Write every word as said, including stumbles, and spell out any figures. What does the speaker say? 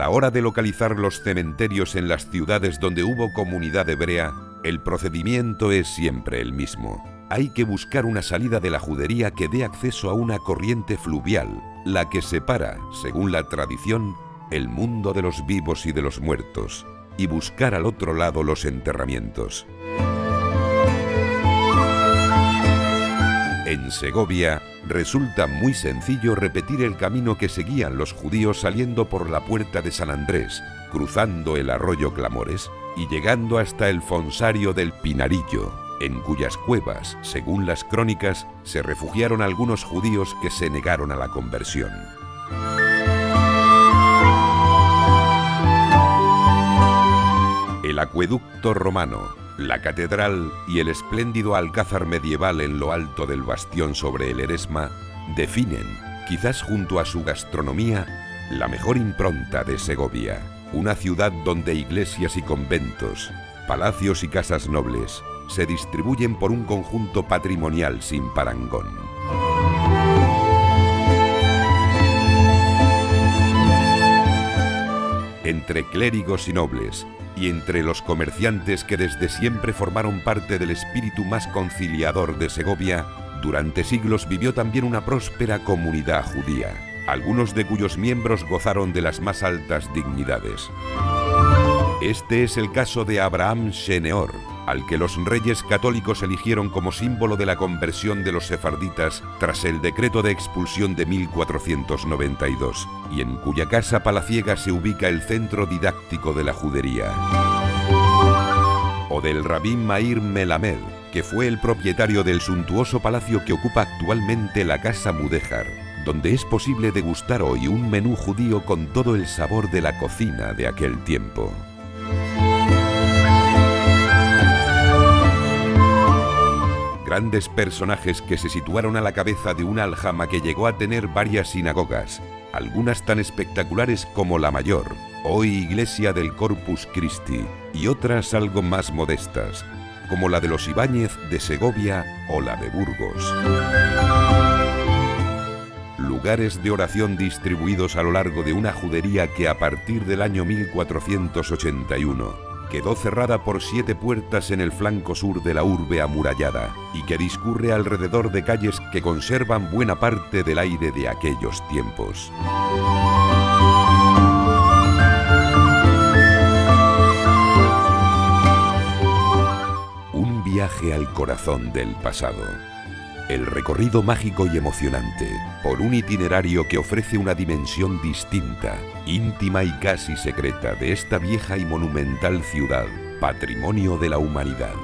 A hora de lokalizar los sementerios en las sivdades donde uvo komunidad evrea, el prosedimiento es siempre el mizmo. Ay ke buskar una salida de la Juderia ke de akseso a una korriente fluvial, la ke separa, segun la tradision, el mundo de los vivos i de los muertos, i buskar al otro lado los enterramientos. En Segovia, resulta muy sencillo repetir el kamino ke seguian los djudios saliendo por la puerta de San Andres, kruzando el arroyo Klamores i yegando asta el fonsario del Pinarillo, en kuyas kuevas, segun las kronikas, se refujiaron algunos djudios ke se negaron a la konversion. El akuedukto romano, la katedral i el esplendido alkazar medieval en lo alto del bastion sovre el Eresma definen, kizas djunto a su gastronomia, la mejor impronta de Segovia, una sivdad donde iglesias i konventos, palazios i kazas nobles se distribuyen por un konjunto patrimonial sin parangon. Entre klerigos i nobles, i entre los komersiantes ke desde siempre formaron parte del espiritu mas konsiliador de Segovia, durante siglos bivio tambien una prospera komunidad djudia, algunos de kuyos miembros gozaron de las mas altas dignidades. Este es el kazo de Abraham Sheneor, al ke los reyes katolikos eligieron komo sivbolo de la konversion de los sefarditas tras el dekreto de ekspulsion de mil kuatrosientos noventa i dos, i en kuya kaza palaziega se uvika el sentro didaktiko de la djuderia. O del rabi Mair Melamed, ke fue el propietario del suntuozo palazio ke okupa aktualmente la Kaza Mudehar, donde es posivle degustar oy un menu djudio kon todo el savor de la kozina de akel tiempo. Grandes personajes ke se situaron a la kaveza de una aljama ke yego a tener varias sinagogas, algunas tan espektakulares komo la mayor, oy iglesia del Corpus Christi, i otras algo mas modestas, komo la de los Ibáñez de Segovia o la de Burgos. Lugares de orasion distribuidos a lo largo de una djuderia ke a partir del anyo mil kuatrosientos ochenta i uno kedo serrada por siete puertas en el flanko sur de la urbe amurayada i ke diskurre alrededor de kayes ke konservan buena parte del aire de akeyos tiempos. Un viaje al korazon del pasado. El rekorrido majiko i emotsionante por un itinerario ke ofrese una dimension distinta, intima i kazi sekreta de esta vieja i monumental sivdad, patrimonio de la umanidad.